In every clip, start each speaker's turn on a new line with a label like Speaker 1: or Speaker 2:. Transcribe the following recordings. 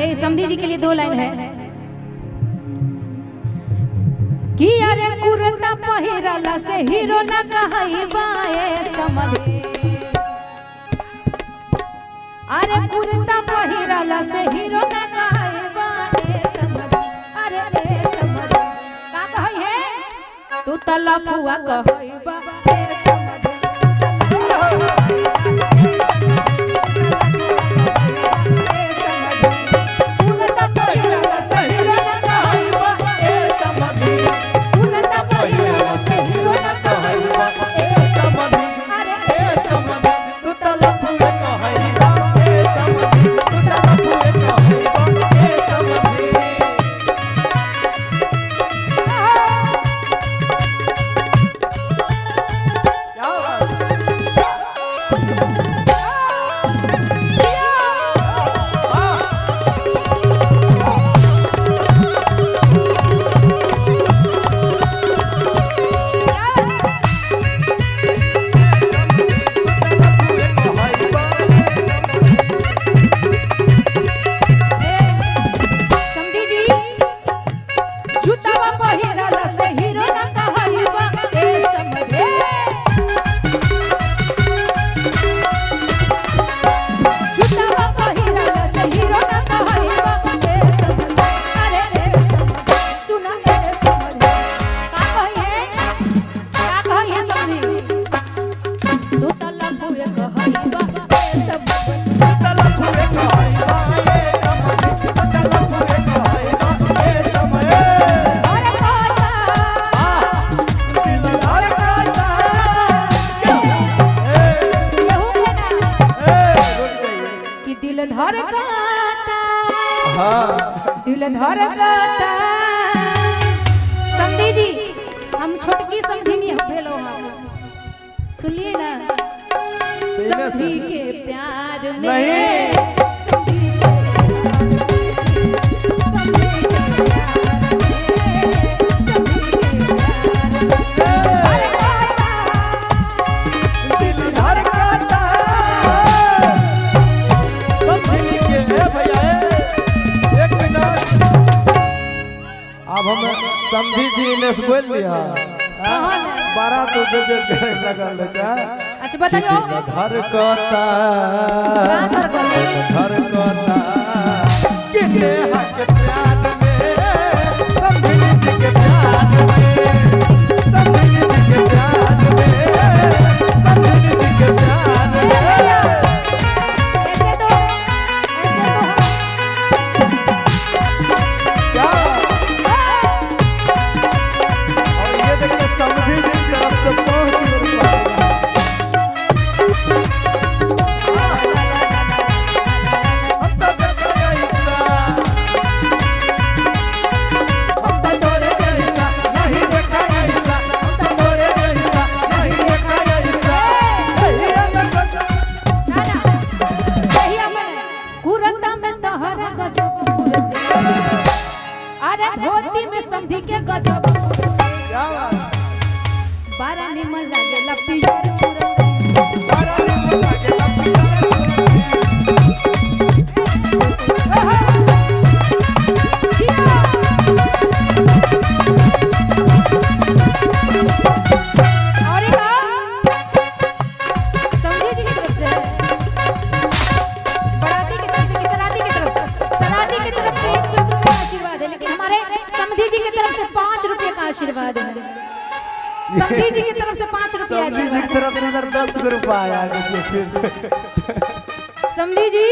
Speaker 1: ए, समधी जी के लिए दो लाइन है कि अरे कुर्ता पहिरला से हीरो ना कहइबा ए समधे। अरे कुर्ता पहिरला से हीरो ना कहइबा ए समधे। अरे ए समधे, का कहई है? तू त लफुआ कहइबा ए समधे। तू त लफुआ कहइबा ए समधे। कुर्ता पहिरला से हीरो ना कहइबा
Speaker 2: ए समधि।
Speaker 1: कुर्ता पहिरला से हीरो ना कहइबा
Speaker 2: ए समधि।
Speaker 1: अरे
Speaker 2: ए समधि, तू त लफुए कहइबा ए समधि, तू त लफुए कहइबा ए समधि। क्या बात है?
Speaker 1: समधी जी, जूतावा पहिरला से हीरो ना कहइबा ए समधे। जूतावा पहिरला से हीरो ना कहइबा ए समधे। अरे ए समधे, सुना ए समधे, का कही है? का कही है समधी? तू त लफुए कहइबा ए समधे। अरे कहता केहू के ना कि दिल धड़काता, दिल धड़काता। समधी जी, हम छोटकी समधिनी भेलो हम, सुनलिए ना? समधी के प्यार में
Speaker 2: नहीं।
Speaker 1: समधी के प्यार में, समधी के प्यार में, समधी के प्यार में धड़काता।
Speaker 2: अब हम समधी जी ने बोल दिया।
Speaker 1: कहो ना।
Speaker 2: बारह तो बेजे लगल छै।
Speaker 1: अच्छा बताइयो।
Speaker 2: धरकता।
Speaker 1: का धरकता?
Speaker 2: धरकता कितने हक प्यार में, समधी जी के प्यार में, समधी जी के प्यार में, समधी जी के प्यार में।
Speaker 1: ऐसे तो, ऐसे तो हम
Speaker 2: क्या? और ये देखिए, समधी जी की तरफ से 5 रुपया। हम तो देखो ऐसा, हम तो तोरे जैसा नहीं देखा ऐसा, हम तो तोरे जैसा नहीं देखा ऐसा। भैया न
Speaker 1: ना ना, कहिया में कुरता में तहरा गजब फुरते। अरे धोती में समधी के गजब फुरते।
Speaker 2: क्या बात?
Speaker 1: बारा निमन लागेला पियर कुरते।
Speaker 2: बड़ा निमन लागेला पियर कुरते।
Speaker 1: ओहो! जिया! और एक और समधी जी की तरफ से, बराती की तरफ से कि सराती की तरफ से? सराती की तरफ से 100 रुपये का आशीर्वाद है, लेकिन हमारे समधी जी की तरफ से 5 रुपये का आशीर्वाद है। समधी जी की तरफ से 5 रुपये
Speaker 2: समधी जी
Speaker 1: आशीर्वाद
Speaker 2: की तरफ से इधर 10 रुपया आया, देखिए फिर से।
Speaker 1: समधी जी,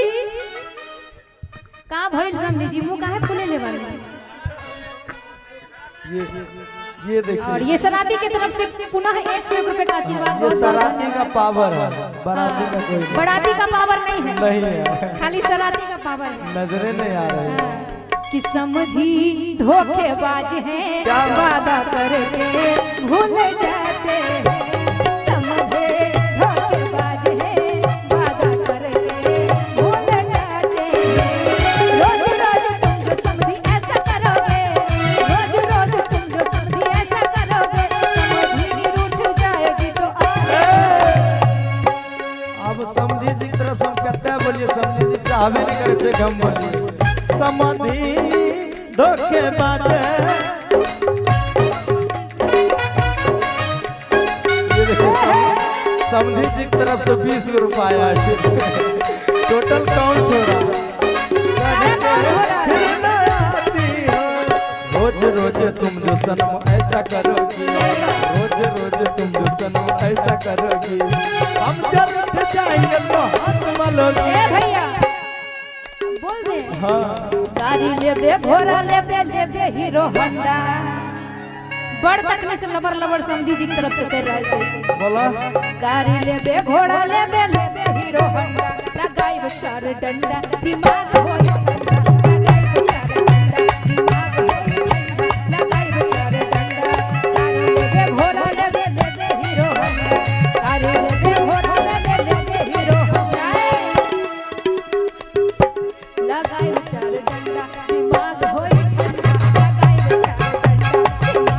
Speaker 1: का भइल समधी जी? मुंह काहे फुले ले बानी?
Speaker 2: ये देखिए।
Speaker 1: और ये सराती की तरफ से पुनः 101 रुपए का आशीर्वाद।
Speaker 2: ये
Speaker 1: बहुत बहुत
Speaker 2: सराती का
Speaker 1: धन्यवाद।
Speaker 2: पावर है, बाराती का कोई नहीं।
Speaker 1: बराती का पावर नहीं है।
Speaker 2: नहीं है।
Speaker 1: खाली शराती का पावर है।
Speaker 2: नजरे नहीं आ रही है।
Speaker 1: कि समधी धोखेबाज हैं,
Speaker 2: क्या बात?
Speaker 1: वादा करके भूल जाते हैं। समधे धोखेबाज हैं, वादा करके भूल जाते हैं। रोज रोज तुम जो समधी ऐसा करोगे, रोज रोज तुम जो समधी ऐसा करोगे, समधी रूठ जाएगी तो
Speaker 2: अब समधी जी की तरफ हम कत्ते बोलिए, समधी जी चाहबे नहीं करे छै हम बोलिए। समधी धोखेबाज है। ये देखिए, समधी जी की तरफ से 20 रुपया आया है। टोटल काउंट हो रहा है।
Speaker 1: सारा काउंट हो रहा है।
Speaker 2: फिर न आती हो। रोज रोज तुम जो सनम ऐसा करोगी, रोज रोज तुम जो सनम ऐसा करोगी, हम जब उठ जाएंगे तो हाथ मलोगी।
Speaker 1: ए भैया, बोल दे।
Speaker 2: हाँ।
Speaker 1: गाड़ी लेबे, घोड़ा लेबे, लेबे हीरो होंडा। बड़ तकने से लबर लबर समधी जी की तरफ से कर रहा है।
Speaker 2: बोला।
Speaker 1: गाड़ी लेबे, घोड़ा लेबे, लेबे हीरो होंडा, लगाइब चार डंडा, दिमाग होई ठंडा। लगाइब चार डंडा, दिमाग होई ठंडा, लगाइब चार डंडा। गाड़ी लेबे, घोड़ा लेबे, लेबे हीरो होंडा। गाड़ी लेबे, घोड़ा लेबे, लेबे हीरो होंडा, लगाइब चार डंडा, दिमाग होई ठंडा। लगाइब चार डंडा, दिमाग होई ठंडा, लगाइब चार डंडा।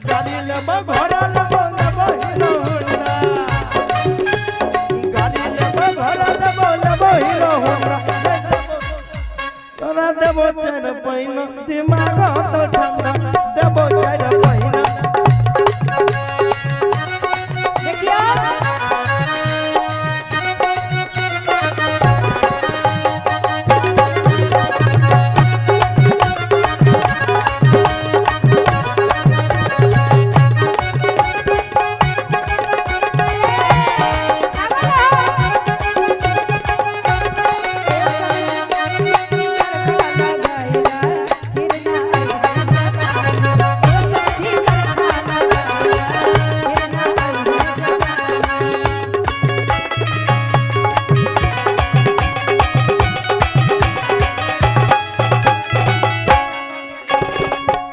Speaker 2: गाड़ी लेबो, घोड़ा लेबो, लेबो। गाड़ी लेबो, घोड़ा लेबो, लेबो हीरो होंडा। गाड़ी लेबो, घोड़ा लेबो, लेबो हीरो होंडा। तोरा देबो चारि पहिना, दिमाग तो ठंडा। देबो चारि पहिना।
Speaker 1: देखियो।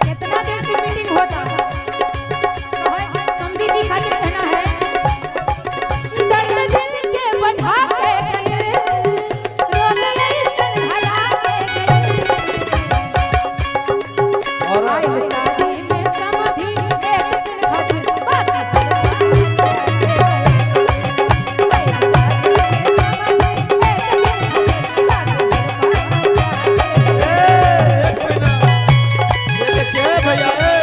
Speaker 1: कितना देर से मीटिंग होता है, समधी जी खातिर कहना है, दर्द दिल के बढ़ा के गए, रोग ऐसन धरा के गए।
Speaker 2: और
Speaker 1: आइल शादी में समधी एक दिन खातिर, बाकी तोर के गए। आइल शादी में समधी एक दिन खातिर, बाकी तोर के गए।
Speaker 2: एक मिनट, ये देखिए भैया, ए,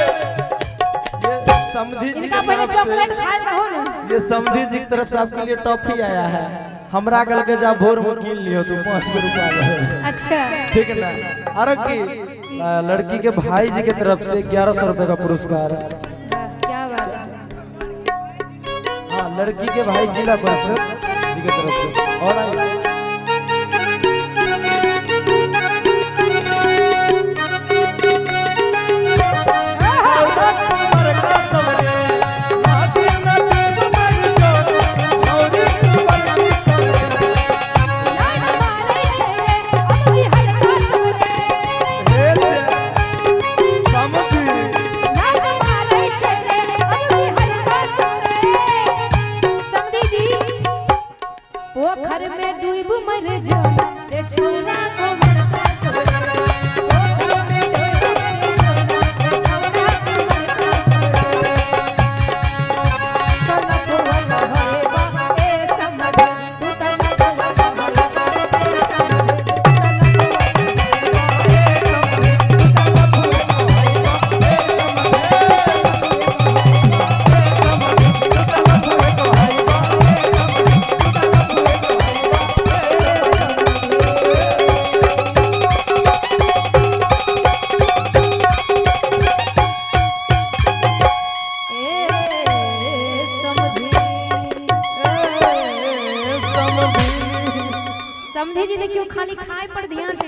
Speaker 2: ये समधी जी
Speaker 1: इनका
Speaker 2: की
Speaker 1: पहले
Speaker 2: तरफ से
Speaker 1: चॉकलेट खाए रहो ना।
Speaker 2: ये समधी जी की तरफ से आपके लिए टॉफी आया है। हमरा कल के जा भोर में कीन लियो तू, 5 रुपया दे।
Speaker 1: अच्छा।
Speaker 2: ठीक है ना? अरे की लड़की के भाई जी की तरफ से 1100 रुपए का पुरस्कार।
Speaker 1: क्या बात है!
Speaker 2: हाँ, लड़की के भाई जिला परिषद जी की तरफ से और आइए।
Speaker 1: लाड मारै छै रे, अभी हल्का सवरे। लाड मारै छै रे, अभी हल्का सवरे। समधी जी, पोखर में डूब मर जो रे छोरा कुंवर का सवरे। पोखर में डूब मर जो रे छोरा कुंवर का सवरे। तलक होएबा ए समधी, तू तलक होएबा ए समधी, तलक ए समधी। समधी जी, देखियो, खाली खाए पर ध्यान छै।